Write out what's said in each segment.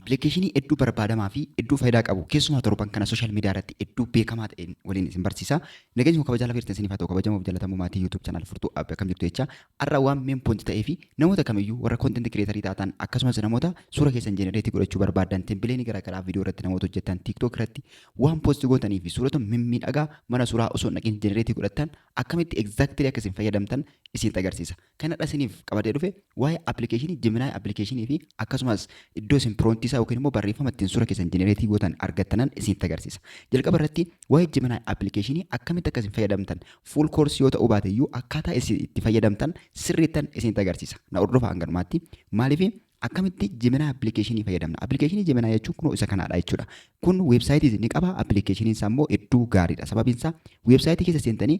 Appilikeeshinii hedduu barbaadamaa fi hedduu faayidaa qabu keessumaa torban kana social media irratti hedduu beekamaa ta'een waliin isin barsiisa. Nageenyi koo kabajaa lafa jirtan isiniif haa ta'u kabajamoo fi jaallatamoo maatii YouTube channel Furtuu App akkam jirtu jecha har'a waan main point ta'ee fi namoota kamiyyuu warra content creator taatan akkasumas namoota suura keessan generate godhachuu barbaadan template garaagaraa viidiyoo irratti namoota hojjettan TikTok irratti waan post gootanii fi suurota mimmiidhagaa mana suuraa osoo hin dhaqin generate godhattan akkamitti exactly akka isin fayyadamtan isinitti agarsiisa. Kan har'a isiniif qabadee dhufe waa'ee appilikeeshinii Gemini appilikeeshinii fi akkasumas iddoo isin piroontii isaa yookiin immoo barreeffama ittiin suura keessan jenereetii gootan argattanan isinitti agarsiisa. Jalqaba irratti waa'ee Gemini appilikeeshinii akkamitti akka isin fayyadamtan full course yoo ta'uu baate iyyuu akkaataa isin itti fayyadamtan sirriittan isinitti agarsiisa. Na hordofaa hanga dhumaatti. Maaliif akkamitti Gemini appilikeeshinii fayyadamna? Appilikeeshinii Gemini jechuun kunoo isa kanaadha jechuudha. Kun weebsaayitii ni qaba, appilikeeshiniin isaa immoo hedduu gaariidha. Sababiin isaa weebsaayitii keessa seentanii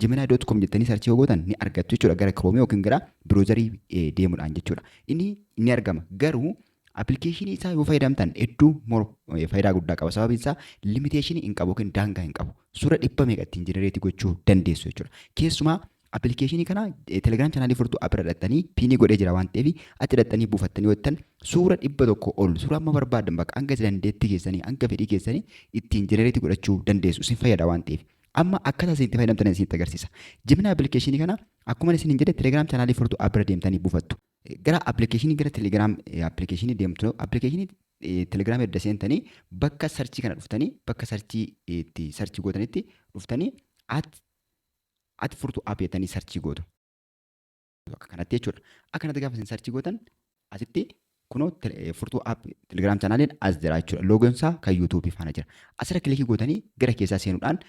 gemini.com jettanii sarchii yoo gootan ni argattu jechuudha. Gara Chrome yookiin gara biroozarii deemuudhaan jechuudha. Inni ni argama. Garuu appilikeeshinii isaa yoo fayyadamtan hedduu faayidaa guddaa qaba. Sababiin isaa limiteeshinii hin qabu yookiin daangaa hin qabu. Suura dhibba meeqa ittiin jenereetii gochuu dandeessu jechuudha. Keessumaa appilikeeshinii kana Telegram chaanaalii Furtuu App irra dhaqxanii piinii godhee jira waan ta'eef achi dhaqxanii buufattanii yoo jettan suura 100 ol suura amma barbaadan bakka hanga dandeettii keessanii hanga fedhii keessanii ittiin jenereetii godhachuu dandeessu isin fayyada waan ta'eef. Amma akkaataa isin itti fayyadamtan isinitti agarsiisa. Gemini appilikeeshinii kana akkuma isin jedhe Telegram chaanaalii Furtuu App irra deemtanii buufattu. Gara appilikeeshinii gara Telegram appilikeeshinii deemtu appilikeeshinii Telegram edda seentanii bakka sarchii kana dhuftanii bakka sarchii itti sarchii gootanitti dhuftanii at Ati Furtuu App jettanii sarchii gootu. Akka kanatti jechuudha. Akka kanatti gaafa isin sarchii gootan asitti kunoo Furtuu App Telegram chaanaaliin as jira jechuudha. Loogoon isaa kan YouTube faana jira. Asirra kilikii gootanii gara keessaa seenuudhaan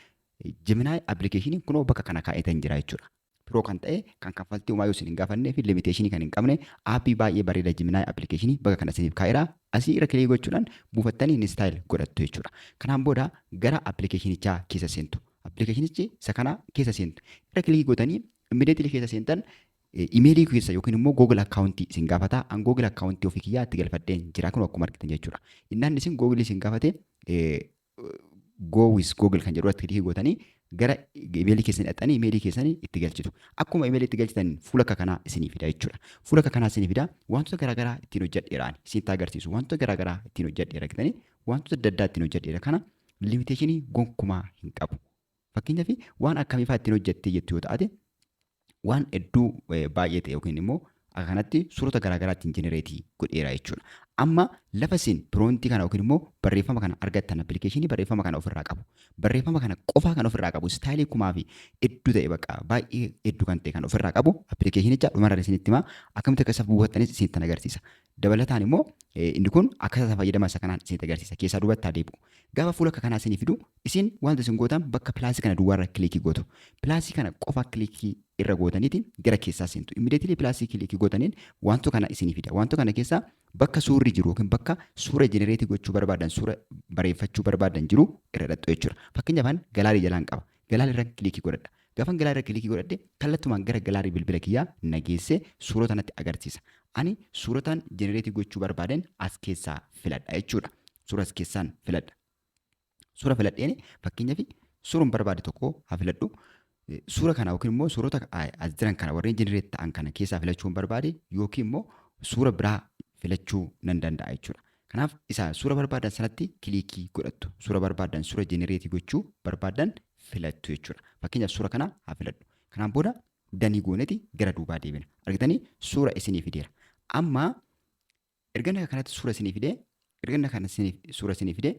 Gemini appilikeeshiniin kunoo bakka kana kaa'etan jira jechuudha. Piroo kan ta'e kan kaffaltii homaa yoo isin hin gaafannee fi limiteeshinii kan hin qabne aappii baay'ee bareeda Gemini appilikeeshinii bakka kana isiniif kaa'eera. Asii irra kilikii gochuudhaan buufattanii install godhattu jechuudha. Kanaan booda gara appilikeeshinichaa keessa seentu. Appilikeeshinichi isa kana keessa seentu. Irra kilikii gootanii immediately keessa seentan imeelii keessa yookiin immoo Google akkaawuntii isin gaafata. An Google akkaawuntii ofii kiyyaa itti galfadheen jira kun akkuma argitan jechuudha. Innaan isin Google isin gaafate Go with Google kan jedhu irratti kilikii gootanii gara imeelii keessanii dhaqxanii imeelii keessanii itti galchitu. Akkuma imeelii itti galchitan fuula akka kanaa isinii fida jechuudha. Fuula akka kanaa isinii fida wantoota garaagaraa ittiin hojjedheera ani isinitti agarsiisu wantoota garaagaraa ittiin hojjedheera jettanii wantoota adda addaa ittiin hojjedheera kana limiteeshinii gonkumaa hin qabu. Fakkeenyaaf waan akkamii fa'aa ittiin hojjettee jettu yoo taate waan hedduu baay'ee ta'e yookiin immoo akka kanatti suurota garaagaraa ittiin jenereetii godheera jechuudha. Amma lafa isin piroontii kana yookiin immoo barreeffama kana argattan appilikeeshinii barreeffama kana ofirraa qabu. Barreeffama kana qofaa kan ofirraa qabu istaayilii kumaa fi hedduu ta'e bakka baay'ee hedduu kan ta'e kan ofirraa qabu appilikeeshinicha dhumarra isinitti himaa akkamitti akka isa buufattanis isinitti agarsiisa. Dabalataan immoo inni kun akkaataa isa fayyadama isa kanaan isinitti agarsiisa. Keessaa duubatti haa deebi'u. Gaafa fuula akka kanaa isinii fidu isin wanta isin gootan bakka pilaasii kana duwwaarra kilikii gootu. Pilaasii kana qofa kilikii irra gootaniiti gara keessaa seentu. Immediately pilaasii kilikii gootaniin wantoota kana isinii fida. Wantoota kana keessaa bakka suurri jiru yookiin bakka suura jenereetii gochuu barbaadan suura bareeffachuu barbaadan jiru irra dhaqxu jechuudha. Fakkeenyaaf an galaarii jalaan qaba. Galaarii irra kilikii godhadha. Gaafan galaarii irra kilikii godhadhe kallattumaan gara galaarii bilbila kiyyaa na geessee suurota natti agarsiisa. Ani suurotaan jenereetii gochuu barbaaden as keessaa filadha jechuudha. Suura as keessaan filadha. Suura filadheen fakkeenyaaf suuruma barbaade tokko haa filadhu. Suura kana yookiin immoo suurota as jiran kana warreen jenereet ta'an kana keessaa filachuu hin barbaade yookiin immoo suura biraa filachuu nan danda'a jechuudha. Kanaaf isa suura barbaadan sanatti kilikii godhattu. Suura barbaadan suura jenereetii gochuu barbaadan filattu jechuudha. Fakkeenyaaf suura kana haa filadhu. Kanaan booda danii gooneti gara duubaa deebina. Argitanii suura isinii fideera. Amma erga kanatti suura isinii fidee erga kana suura isinii fidee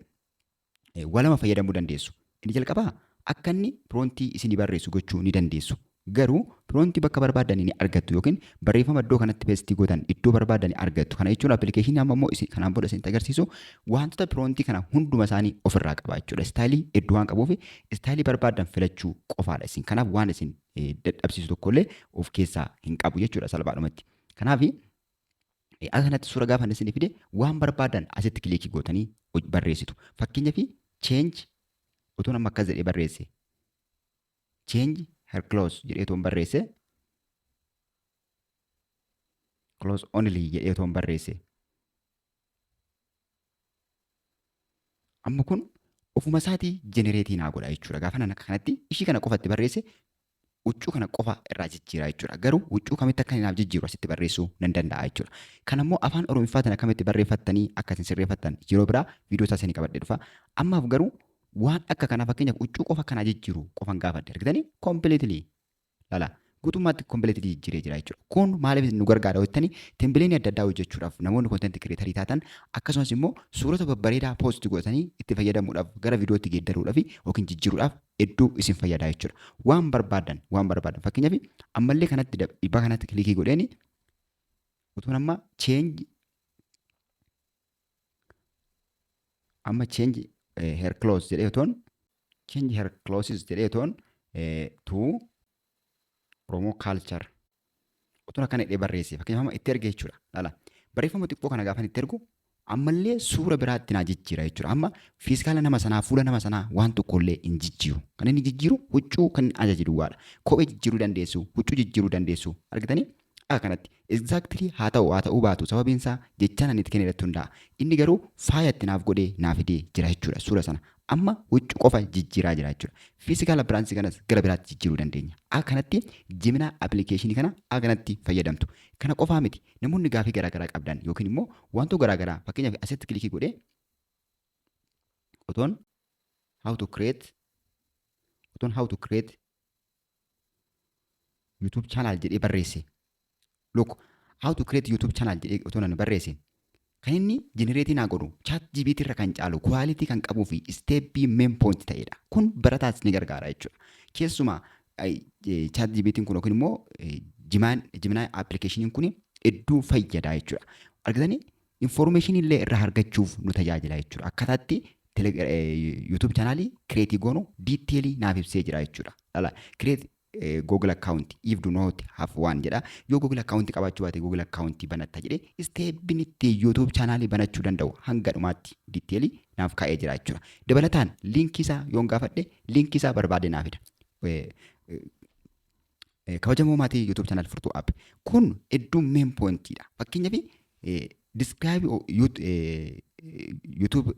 waa lama fayyadamuu dandeessu. Inni jalqabaa akka inni piroontii isinii barreessu gochuu ni dandeessu. Garuu piroontii bakka barbaaddan ni argattu yookiin barreeffama iddoo kanatti peestii gootan iddoo barbaaddan ni argattu. Kana jechuun appilikeeshinii amma immoo isin kanaan booda isinitti agarsiisu wantoota piroontii kana hunduma isaanii ofirraa qaba jechuudha. Istaayilii hedduu waan qabuuf istaayilii barbaaddan filachuu qofaadha isin. Kanaaf waan isin dadhabsiisu tokkollee of keessaa hin qabu jechuudha salphaadhumatti. Kanaaf akka kanatti suura gaafa isin fide waan barbaadan asitti kilikii gootanii barreessitu. Fakkeenyaaf change otoo nama akkas jedhee barreesse change her clothes jedhee otoo barreesse clothes only jedhee otoo barreesse amma kun ofuma isaatii jenereetii naa godha jechuudha. Gaafa nan akka kanatti ishii kana qofatti barreesse Huccuu kana qofa irraa jijjiira jechuudha. Garuu huccuu kamitti akka inni naaf jijjiiru asitti barreessuu nan danda'a jechuudha. Kana immoo afaan Oromiffaatiin akkamitti barreeffattanii akka isin sirreeffattan yeroo biraa viidiyoo isaa isinii qabadhee dhufa. Ammaaf garuu waan akka kanaa, fakkeenyaaf huccuu qofa kanaa jijjiiru qofan gaafadhe, argitanii, completely lala, guutummaatti completely jijjiiree jira jechuudha. Kun maaliif nu gargaara jettanii, thumbnailii adda addaa hojjechuudhaaf, namoonni content creatorii taatan, akkasumas immoo suurota babbareedaa post godhatanii itti fayyadamuudhaaf, gara viidiyootti geeddaruudhaaf yookiin jijjiiruudhaaf hedduu isin fayyada jechuudha. Waan barbaadan fakkeenyaaf ammallee kanatti dhibbaa kanatti clickii godheeni utuun amma change her clothes jedhee, utuun change her clothes jedhee, utuun to Oromoo culture utuun akkana jedhee barreesse, fakkeenyaaf amma itti erge jechuudha. Laala, barreeffama xiqqoo kana gaafan itti ergu ammallee suura biraatti naa jijjiira jechuudha. Amma physical nama sanaa, fuula nama sanaa waan tokkollee hin jijjiiru. Kan inni jijjiiru huccuu kan ajaje duwwaadha. Kophee jijjiiruu dandeessu, huccuu jijjiiruu dandeessu. Argitanii? Akka kanatti. Exactly haa ta'u haa ta'uu baatu, sababiin isaa jechaan ani itti kenne irratti hundaa'a. Inni garuu faaya itti naaf godhee naa fidee jira jechuudha suura sana. Amma huccuu qofa jijjiiraa jira jechuudha. Physical appearanceii kanas gara biraatti jijjiiruu dandeenya. Akka kanatti Gemini applicationii kana akka kanatti fayyadamtu. Kana qofaa miti, namoonni gaafii garaagaraa qabdan yookiin immoo wantoota garaagaraa, fakkeenyaaf asitti clickii godhee otoon how to create YouTube channel jedhee barreesse. Look, how to create YouTube channel jedhee otoon ani barreesse. Kan inni generateii naa godhu ChatGPT irra kan caalu, quality kan qabuu fi stepii main point ta'edha. Kun barataas ni gargaara jechuudha. Keessumaa ChatGPT'n kun yookiin immoo Gemini applicationiin kun hedduu fayyada jechuudha. Argitanii, informationii illee irraa argachuuf nu tajaajila jechuudha. Akkaataatti YouTube channelii createii goonu detailii naaf ibsee jira jechuudha. Create Google account if do not have one jedha. Yoo Google account qabaachuu baate, Google account banatta jedhee steppiin itti YouTube channelii banachuu danda'u hanga dhumaatti detailii naaf kaa'ee jira jechuudha. Dabalataan linkii isaa yoon gaafadhe, linkii isaa barbaade naaf fida. Kabajamoo maatii YouTube channel Furtuu App, kun hedduu main pointiidha. Fakkeenyaaf describe YouTube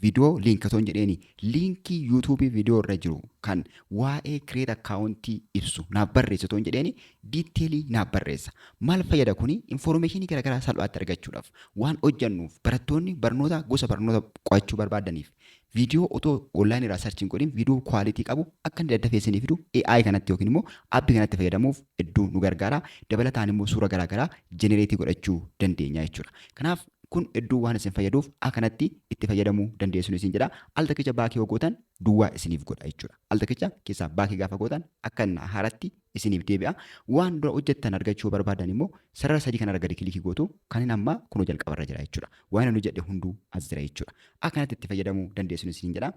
video link osoo hin jedheeni, linkii YouTubeii viidiyoo irra jiru kan waa'ee create accountii ibsu naaf barreessa osoo hin jedheeni, detailii naaf barreessa. Maal fayyada kuni? Informationii garaagaraa salphaatti argachuudhaaf waan hojjennuuf, barattoonni barnoota gosa barnoota qo'achuu barbaadaniif, viidiyoo otoo onlineii irraa search hin godhin viidiyoo quality qabu akka inni daddafee isinii fidu AI kanatti yookiin immoo appii kanatti fayyadamuuf hedduu nu gargaara. Dabalataan immoo suura garaagaraa generateii godhachuu dandeenya jechuudha. Kanaaf kun hedduu waan isin fayyaduuf akkanatti itti fayyadamuu dandeessu isin jedha. Al takkicha backii yoo gootan duwwaa isiniif godha jechuudha. Al takkicha keessaa backii gaafa gootan akka inni haaratti isiniif deebi'a. Waan dura hojjettan argachuu barbaadan immoo sarara sadii kana gadi clickii gootu. Kan inni amma kunoo jalqabarra jira jechuudha. Waan inni hojjedhe hunduu as jira jechuudha. Akkanatti itti fayyadamuu dandeessu isin jedha.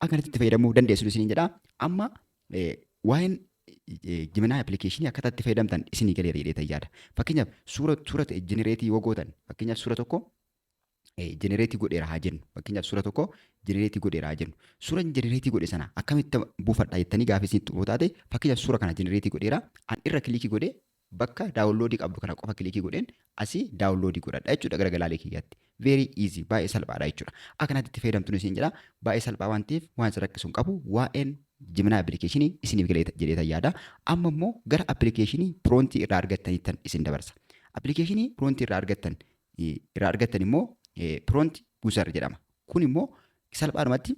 Akkanatti itti fayyadamuu dandeessu isin jedha. Amma waa'een Gemini applicationii akkaataa itti fayyadamtan isinii galeera jedhee yaada. Fakkeenyaaf suura generateii yoo gootan, fakkeenyaaf suura tokko generateii godheera haa jennu. Fakkeenyaaf suura tokko generateii godheera haa jennu. Suura generateii godhe sana akkamitti buufadha jettanii gaafa isin xumuu taate, fakkeenyaaf suura kana generateii godheera, an irra clickii godhee bakka downloadii qabdu kana qofa clickii godheen asii downloadii godhadha jechuudha gara galaalee kiyyaatti. Very easy, baay'ee salphaadha jechuudha. Akkanatti itti fayyadamtu isin jedha. Baay'ee salphaa waan ta'eef waan isa rakkisu hin qabu. Waa'een Gemini applicationii isiniif galee jedhee yaada. Amma immoo gara applicationii promptii irraa argattaniittan isin dabarsa. Applicationii promptii irraa argattan immoo Prompt Builder jedhama. Kun immoo salphaadhumatti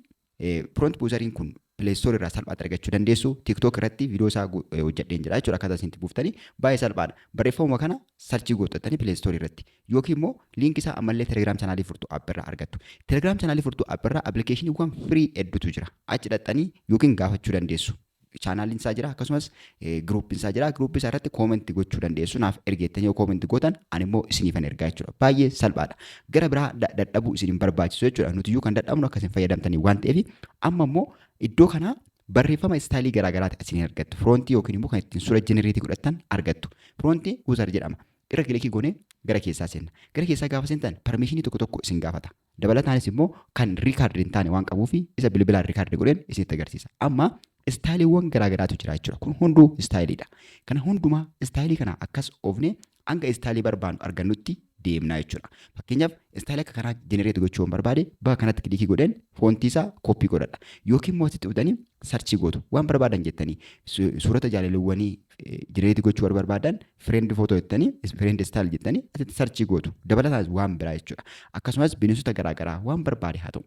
Prompt Builderiin kun Play Store irraa salphaatti argachuu dandeessu. TikTok irratti viidiyoo isaa hojjedheen jira jechuudha. Akkaataa isin itti buuftanii baay'ee salphaadha. Barreeffamuma kana searchii gootatanii Play Store irratti yookiin immoo linkii isaa ammallee Telegram channelii Furtuu App irraa argattu. Telegram channelii Furtuu App irraa applicationiiwwan free hedduutu jira. Achi dhaxxanii yookiin gaafachuu dandeessu. Channeliin isaa jira, akkasumas groupiin isaa jira. Groupii isaa irratti commentii gochuu dandeessu. Naaf ergeettanii yoo commentii gootan, ani immoo isiniifan ergaa jechuudha. Baay'ee salphaadha. Gara biraa dadhabuu isin hin barbaachisu jechuudha. Nutiyyuu kan dadhabnu akkasiin fayyadamtanii waan ta'eef. Amma immoo iddoo kanaa barreeffama styleii garaagaraati isin argattu. Promptii yookiin immoo kan ittiin suura generateii godhattan argattu. Prompt Wizard jedhama. Irra clickii goonee gara keessaa seenna. Gara keessaa gaafa seentan permissionii tokko tokko isin gaafata. Dabalataanis immoo kan recordii hin taane waan qabuuf isa bilbilaan recordii godheen isinitti agarsiisa. Amma styleiiwwan garaagaraatu jira jechuudha. Kun hunduu styleiidha. Kana hundumaa styleii kana akkas oofnee hanga styleii barbaannu argannutti deemnaa jechuudha. Fakkeenyaaf, style akka kanaa generate gochuu yoon barbaade, bakka kanatti click godheen font isaa copy godhadha. Yookiin immoo asitti dhuftanii search gootu, waan barbaadan jettanii, suurota jaalalawwanii generate gochuu barbaadan, friend photo jettanii, friend style jettanii asitti search gootu. Dabalataan waan biraa jechuudha. Akkasumas bineensota garaagaraa waan barbaade haa ta'u.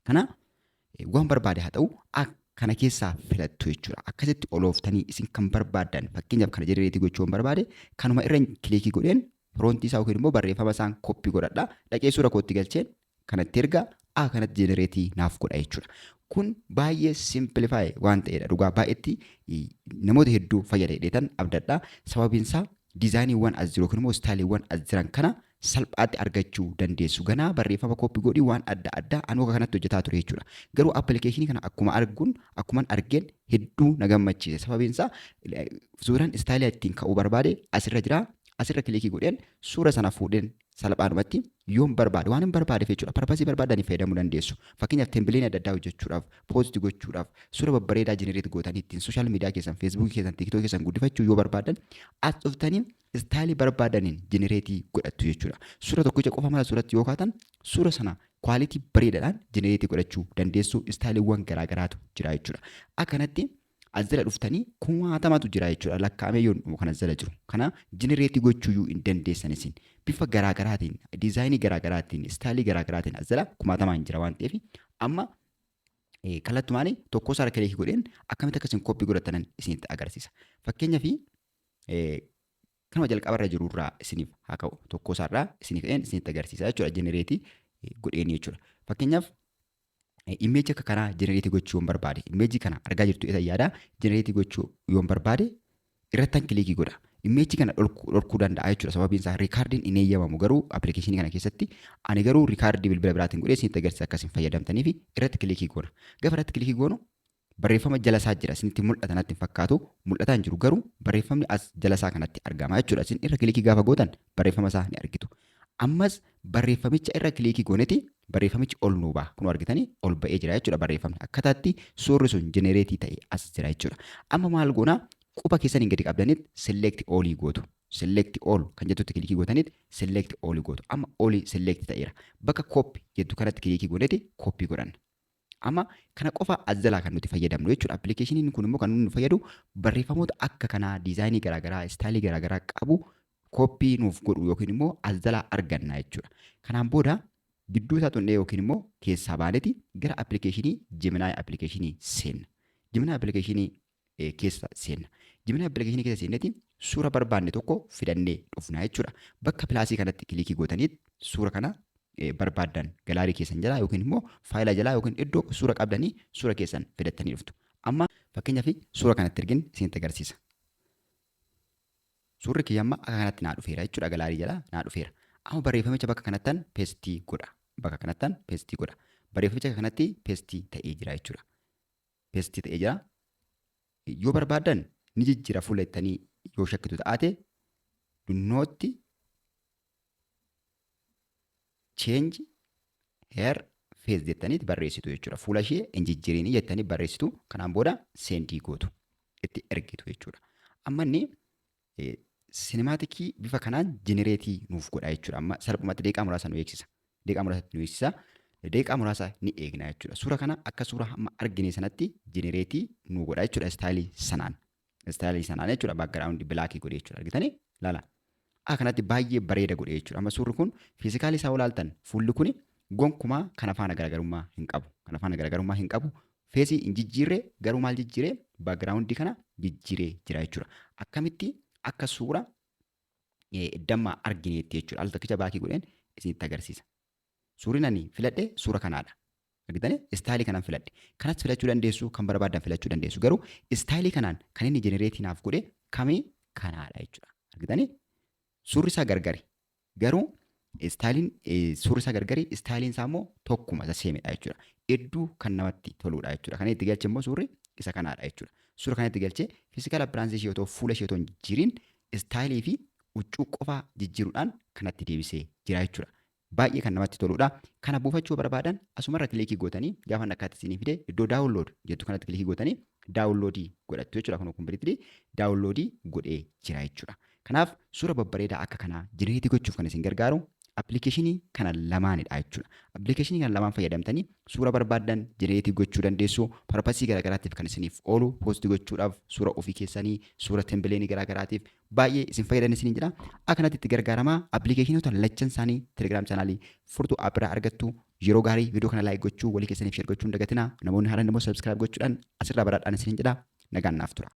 Kana waan barbaade haa ta'u, kana keessaa filattu jechuudha. Akkasitti olooftanii isin kan barbaadan, fakkeenyaaf kana generate gochuu barbaade, kanuma irra click godheen prompt isaa yookiin immoo barreeffama isaan copy godhadha. Dhaqee suura kootti galcheen kanatti erga A kanatti generate naaf godha jechuudha. Kun baay'ee simplify waan ta'edha. Dhugaa baay'eetti namoota hedduu fayyada jedheetan abdadha. Sababiin isaa designiiwwan as jiru yookiin immoo styleiiwwan as jiran kana salphaatti argachuu dandeessu. Ganaa barreeffama copy godhii waan adda addaa anuu akka kanatti hojjetaa ture jechuudha. Garuu application kana akkuma arguun, akkuman argeen hedduu na gammachiise. Sababiin isaa suuraan style ittiin ka'uu barbaade asirra jira. Asirra click godheen suura sana fuudheen salphaadhumatti yoon barbaade, waan hin barbaadeef jechuudha. Purpose barbaadanii fayyadamuu dandeessu. Fakkeenyaaf, thumbnail adda addaa hojjechuudhaaf, post gochuudhaaf, suura babbareedaa generate gootanii ittiin social media keessan, Facebookii keessan, TikTokii keessan guddifachuu yoo barbaadan, as dhuftanii style barbaadaniin generate godhattu jechuudha. Suura tokkicha qofa mala suuratti yoo kaatan, suura sana quality bareedaadhaan generate godhachuu dandeessu. Styleiiwwan garaagaraatu jira jechuudha. Akkanatti as jala dhuftanii kumaatamatu jira jechuudha. Lakkaa'amee yoo dhumu kan as jala jiru. Kana generate gochuuyyuu hin dandeessan isin. Bifa garaagaraatiin, design garaagaraatiin, style garaagaraatiin as jala kumaatamaan jira waan ta'eef, amma kallattumaan tokko isaa click godheen akkamitti akkasiin copy godhatanan isinitti agarsiisa. Fakkeenyaaf, kanuma jalqabarra jirurraa isiniif haa ka'u, tokko isaarraa isiniif ka'een isinitti agarsiisa jechuudha, generate godheen jechuudha. Fakkeenyaaf, image akka kanaa generate gochuu yoon barbaade, image kana argaa jirtu isa yaada, generate gochuu yoon barbaade irrattan click godha. Image kana dhorkuu danda'a jechuudha. Sababiin isaa recordiin hin eeyyamamu garuu application kana keessatti. Ani garuu record bilbila biraatiin godhee isinitti agarsiisa akkasiin fayyadamtanii fi irratti click goona. Gaafa irratti click goonu barreeffama jala isaa jira, isinitti mul'ata natti hin fakkaatu, mul'ataa hin jiru, garuu barreeffamni as jala isaa kanatti argama jechuudha. Isin irra click gaafa gootan barreeffama isaa ni argitu. Ammas barreeffamicha irra click gooneti barreeffamichi ol nuu ba'a. Kun argitanii ol ba'ee jira jechuudha barreeffamni. Akkaataatti suurri sun generate ta'e as jira jechuudha. Amma maal goonaa? Quba keessaniin gadi qabdaniit select all gootu. Select all kan jettutti click gootaniit select all gootu. Amma all select ta'eera. Bakka copy jettu kanatti click gooneeti copy godhanna. Amma kana qofa as jalaa kan nuti fayyadamnu jechuudha. Applicationiin kun immoo kan nu fayyadu barreeffamoota akka kanaa design garaagaraa, style garaagaraa qabu copy nuuf godhu yookiin immoo as jalaa arganna jechuudha. Kanaan booda gidduu isaa tuqnee yookiin immoo keessaa baaneeti gara application Gemini application seenna. Gemini application keessa seenna. Gemini application keessa seenneeti suura barbaanne tokko fidannee dhufna jechuudha. Bakka plus kanatti click gootaniit suura kana barbaaddan gallery keessan jalaa yookiin immoo file jalaa yookiin iddoo suura qabdanii suura keessan fidattanii dhuftu. Amma fakkeenyaaf suura kanatti ergin isinitti agarsiisa. Suurri kiyya amma akka kanatti naa dhufeera jechuudha, gallery jalaa naa dhufeera. Amma barreeffamicha bakka kanattan paste godha. Bakka kanattan paste godha. Barreeffamicha kanatti paste ta'ee jira jechuudha. Paste ta'ee jira. Yoo barbaaddan ni jijjiira fuula jettanii yoo shakkitu taate, "Do not change her face" jettaniiti barreessitu jechuudha. Fuula ishee hin jijjiirinii jettanii barreessitu. Kanaan booda send gootu. Itti ergitu jechuudha. Amma inni cinematic bifa kanaan generate nuuf godha jechuudha. Amma salphumatti daqiiqaa muraasa nu eegsisa. Daqiiqaa muraasa nu eegsisa. Daqiiqaa muraasa ni eegna jechuudha. Suura kana akka suura amma argine sanatti generate nu godha jechuudha style sanaan. Style sanaan jechuudha, background black godhe jechuudha. Argitanii? Laala. Akka kanatti baay'ee bareeda godhe jechuudha. Amma suurri kun physical isaa olaaltan fuulli kuni gonkumaa kana faana garaagarummaa hin qabu. Kana faana garaagarummaa hin qabu. Face hin jijjiirree, garuu maal jijjiiree? Background kana jijjiiree jira jechuudha. Akkamitti akka suura damma argineetti jechuudha. Al tokkicha back godheen isinitti agarsiisa. Suurri ani filadhe suura kanaadha. Argitanii, style kanaan filadhe. Kanas filachuu dandeessu, kan barbaadan filachuu dandeessu. Garuu style kanaan kan inni generate naaf godhe kamii? Kanaadha jechuudha. Argitanii, suurri isaa gargari. Garuu styleiin suurri isaa gargari, styleiin isaa immoo tokkuma, isa samedha jechuudha. Hedduu kan namatti toludha jechuudha. Kan itti galche immoo suurri isa kanaadha jechuudha. Suura kana itti galchee physical appearance ishee otoo, fuula ishee otoo hin jijjiirin, style fi huccuu qofaa jijjiiruudhaan kanatti deebisee jira jechuudha. Baay'ee kan namatti toludha. Kana buufachuu barbaadan asumarra click gootanii, gaafa akkaatti isinii fide, iddoo download jettu kanatti click gootanii download godhattu jechuudha. Kun completely download godhee jira jechuudha. Kanaaf suura babbareedaa akka kanaa generate gochuuf kan isin gargaaru appilikeeshinii kana lamaanidha jechuudha. Appilikeeshinii kana lamaan fayyadamtanii suura barbaaddan generate gochuu dandeessu. Purpose garaagaraatiif kan isiniif oolu, post gochuudhaaf, suura ofii keessanii, suura thumbnail garaagaraatiif baay'ee isin fayyadan isiniin jedha. Akkanatti itti gargaaramaa. Appilikeeshinoota lachan isaanii Telegram channel Furtuu App irraa argattu. Yeroo gaarii. Viidiyoo kana like gochuu, walii keessaniif share gochuu hin dagatinaa. Namoonni haaraan immoo subscribe gochuudhaan asirraa baradhaan isiniin jedha. Nagaan naaf tura.